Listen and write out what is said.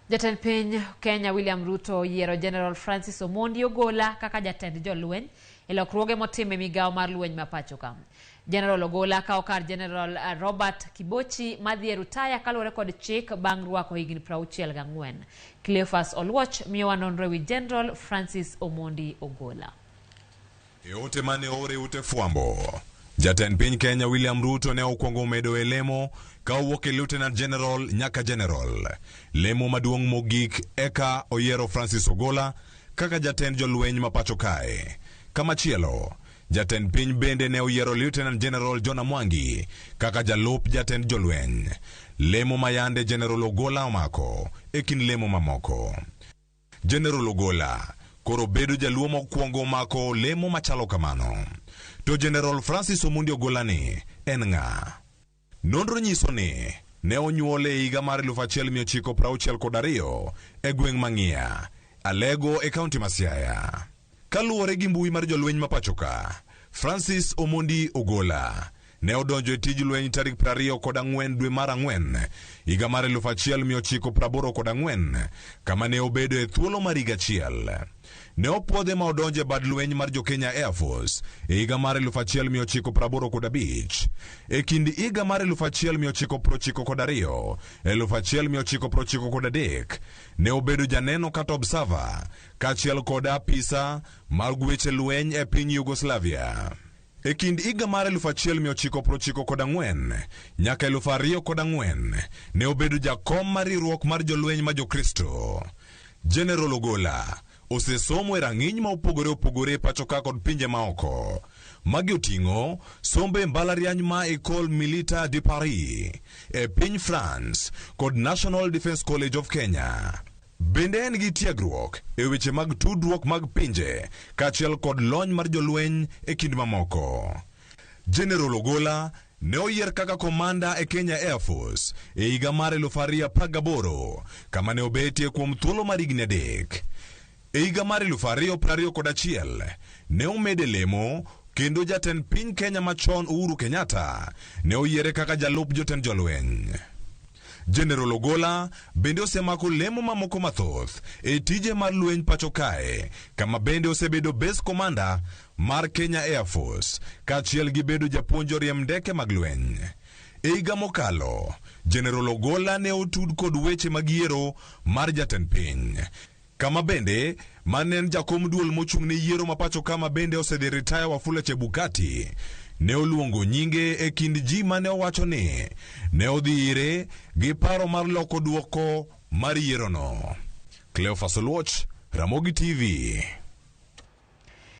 Jatend piny Kenya William Ruto oyiero General Francis Omondi Ogola kaka jatend jolweny e lokruoge motimo e migawo mar lweny ma pacho ka. General Ogola kawo kar General Robert Kibochi madhi e rutaya kaluwore kod chik bang' rwako higni 64. Cleophas Oluoch miyowa nonro ewi General Francis Omondi Ogola. E ote mane oor e ute fwambo, jatend piny Kenya William Ruto ne okwongo omedo e lemo ka owuok e Lieutenant General nyaka General. Lemo maduong' mogik eka oyiero Francis Ogola kaka jatend jolweny ma pacho kae. Kamachielo, jatend piny bende ne oyiero Lieutenant General Jonah Mwangi kaka jalup jatend jolweny. Lemo ma yande General Ogola omako e kind lemo mamoko. General Ogola koro bedo jaluo mokwongo mako lemo machalo kamano. To General Francis Omondi Ogola ni en ng'a? Nonro nyiso ni ne onyuole e higa mar 1962 e gweng' Mang'ia, Alego e kaunti ma Siaya. Kaluwore gi mbui mar jolweny ma pachoka, Francis Omondi Ogola ne odonjo e tij lweny tarik 24 dwe mar ang'wen higa mar 1984 kama ne obedo e thuolo mar higa achiel. Ne opuodhe ma odonjo e bad lweny mar jo Kenya Air Force e higa mar 1985. E kind higa mar 1992 1993 ne obedo janeno kata observer kaachiel kod apisa mag weche lweny e piny Yugoslavia. E kind higa mar 1994 nyaka 2004 ne obedo jakom mar riwruok mar jolweny ma Jokristo. General Ogola osesomo e rang'iny ma opogore opogore e pacho ka kod pinje maoko. Magi oting'o sombe e mbalariany ma Ecole Militaire de Paris e piny France kod National Defence College of Kenya. Bende en gi tiegruok e weche mag tudruok mag pinje kaachiel kod lony mar jolweny e kind mamoko. General Ogola ne oyier kaka komanda e Kenya Air Force e higa mar 2018 kama ne obetie kuom thuolo mar higni adek. E higa mar 2021 ne omede lemo kendo jatend piny Kenya machon Uhuru Kenyatta ne oyiere kaka jalup jotend jolweny. General Ogola bende osemako lemo mamoko mathoth e tije mar lweny pacho kae kama bende osebedo base commander mar Kenya Air Force kaachiel gi bedo japuonj joriemb ndeke mag lweny. E higa mokalo, General Ogola ne otud kod weche mag yiero mar jatend piny. Kama bende mane en jakom duol mochung' ne yiero ma pacho ka ma bende osedhi ritaya Wafula Chebukati ne oluongo nyinge e kind ji mane owacho ni ne odhi ire gi paro mar loko duoko mar yierono. Cleophas Oluoch, Ramogi TV.